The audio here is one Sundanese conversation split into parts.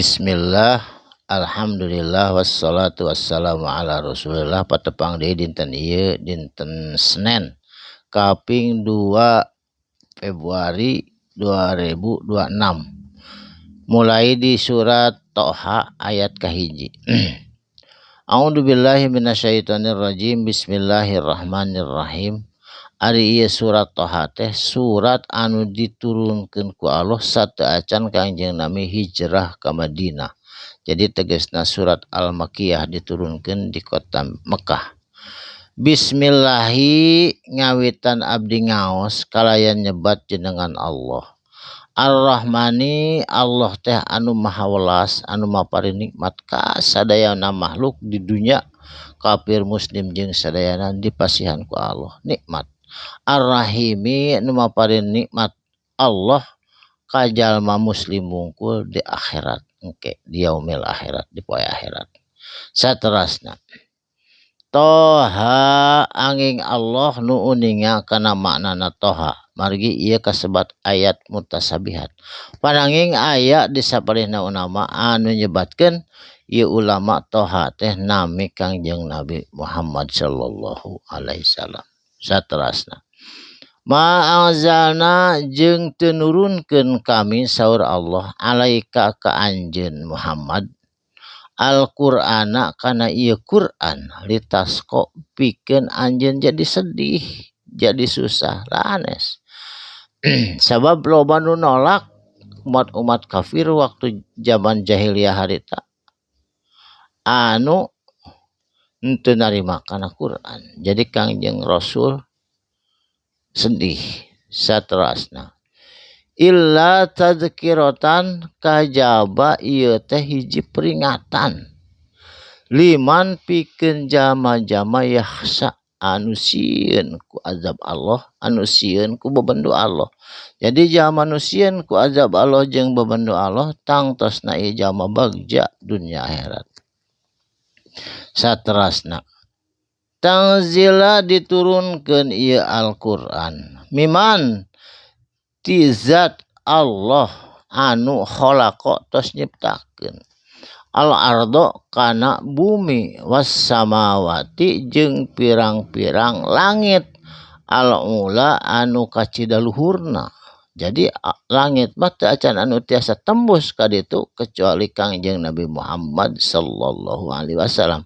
Bismillah, alhamdulillah, wassalatu wassalamu ala rasulillah. Patepang deui dinten ieu, dinten Senin kaping 2 Februari 2026, mulai di surat Toha ayat kahiji. A'udzubillahi minasyaitonirrajim. Bismillahirrahmanirrahim. Ari ieu surat Toha teh surat anu diturunkeun ku Allah sateuacan Kangjeng Nabi hijrah ka Madinah. Jadi tegasna surat Al-Makkiyah, diturunkeun di kota Mekah. Bismillahi, ngawitan abdi ngaos kalayan nyebat jenengan Allah. Ar-Rahmani, Allah teh anu maha welas, anu maparin nikmat ka sadayana makhluk di dunya, kafir muslim jeung sadayana dipasihan ku Allah nikmat. Ar-Rahimi, nu maparin nikmat Allah ka jalma muslim wungkul di akhirat engke, di yaumil akhirat, di poe akhirat. Saterasna, Toha, anging Allah nu uninga kana maknana toha, margi ieu kasebat ayat mutasabihat. Pananging aya di sapalihna ulama anu nyebatkeun ieu ulama toha teh nami Kangjeng Nabi Muhammad sallallahu alaihi wasallam. Saterasna, ma anzalna, jeung teu nurunkeun kami, saur Allah, alaika ka anjeun Muhammad, Al-Qur'ana kana ieu Quran, litasqa, pikeun anjeun jadi sedih, jadi susah. Lanes, sabab loba nu nolak umat-umat kafir waktu zaman jahiliyah harita anu henteu narima kana Quran. Jadi Kangjeng Rasul sedih. Saterasna, illa tadzkiratan, kajaba ieu teh hiji peringatan, liman, pikeun jalma-jalma, yakhsya, anu sieun ku azab Allah, anu sieun ku bebendo Allah. Jadi jalma nu sieun ku azab Allah jeung bebendo Allah, tangtosna ieu jalma bagja dunya akhirat. Saterasna, tanzila, diturunkeun ieu Al-Qur'an, miman, ti zat Allah anu khalaqa, tos nyiptakeun, al ardo kana bumi, was samawati, jeung pirang-pirang langit, al ula, anu kacida luhurna. Jadi langit mah teu acan anu tiasa tembus ka ditu kecuali Kangjeng Nabi Muhammad sallallahu alaihi wasallam.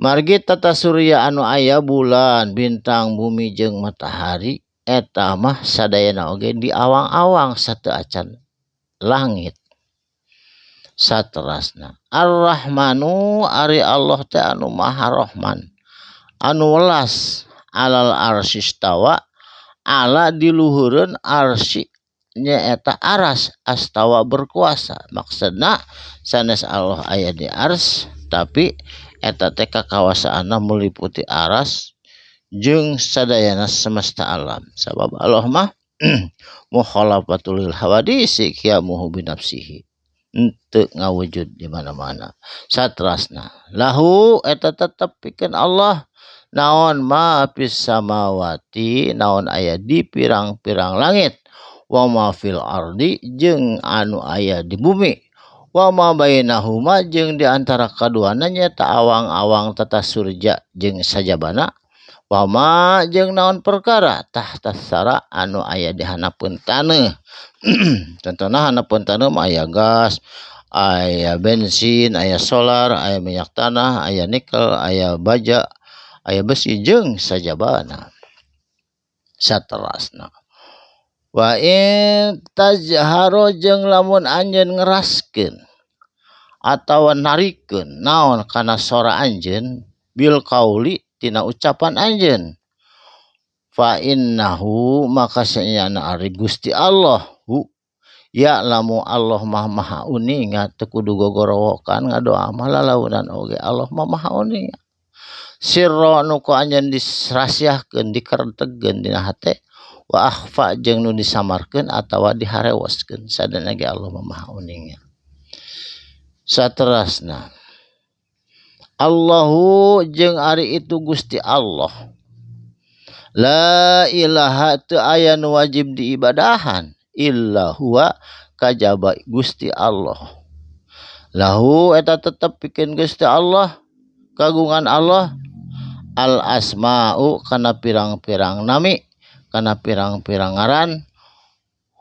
Margi tata surya anu aya bulan, bintang, bumi jeung matahari eta mah sadayana oge di awang-awang sateuacan langit. Saterasna, Ar-Rahmanu, ari Allah teh anu Maha Rahman, anu welas, alal arsyistawa, ala diluhureun arsy, nyaeta aras, astawa berkuasa. Maksudna sanes Allah aya di ars, tapi eta teh kakawasaanna meliputi aras jeung sadayana semesta alam, sabab Allah mah mukhalafatul lil hawadisi, qiyamuhu binafsihi, henteu ngawujud di mana-mana. Saterasna, lahu, eta tetep pikeun Allah, naon ma fis samawati, naon aya di pirang-pirang langit, wa ma fil ardi, jeung anu aya di bumi, wa ma bainahuma, jeung di antara kaduana, nyaeta awang-awang tata surya jeung sajabana, wa ma, jeung naon perkara, tahta tsara, anu aya di handapeun taneuh. Contohna handapeun taneuh mah aya gas, aya bensin, aya solar, aya minyak tanah, aya nikel, aya baja, aya besi jeung sajabana. Saterasna, wa in tajharo, jeung lamun anjeun ngeraskeun atawa narikeun naon kana sora anjeun, bil qauli, tina ucapan anjeun, fa innahu, maka saenyana ari Gusti Allah, hu ya'lamu, Allah mah maha uninga. Teu kudu gogorowokan ngadoa mah, lalaunan oge Allah mah maha uninga. Sirra, nu ku anjeun dirahasiakeun, dikerentegkeun dina hate, wa akhfa, jeung nu disamarkeun atawa diharewoskeun, sadayana ge Allah mah maha uninga. Saterasna, Allahu, jeung ari itu Gusti Allah, la ilaha, teu aya nu wajib diibadahan, illa huwa, kajaba Gusti Allah. Lahu eta tetep pikeun Gusti Allah kagungan Allah al asma'u kana pirang-pirang nami kana pirang-pirang ngaran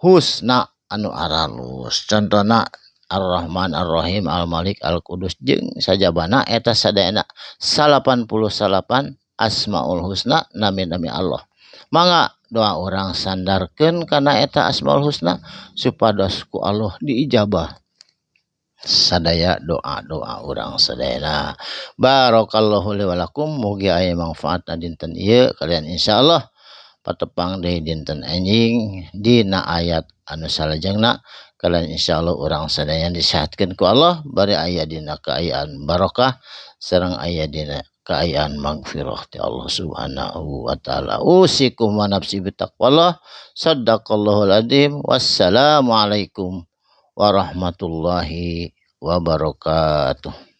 husna anu aralus. Contohna Ar-Rahman, Ar-Rahim, Al-Malik, Al-Qudus jeung sajabana eta sadayana 89 Asmaul Husna nami-nami Allah. Mangga doa urang sandarkeun kana eta Asmaul Husna supados ku Allah diijabah sadaya doa-doa urang sadayana. Barakallahu li wa lakum, mugi aya manfaatna dinten ieu kalian insyaallah patepang deui dinten enjing dina ayat anu salajengna kalian insyaallah urang sadaya disehatkeun ku Allah bari aya dina kaayaan barokah sareng aya dina kaayaan magfirah ti Allah Subhanahu wa taala. Usikum wa nafsi bitaqwallah. Sadaqallahul azim. Wassalamualaikum warahmatullahi wabarakatuh.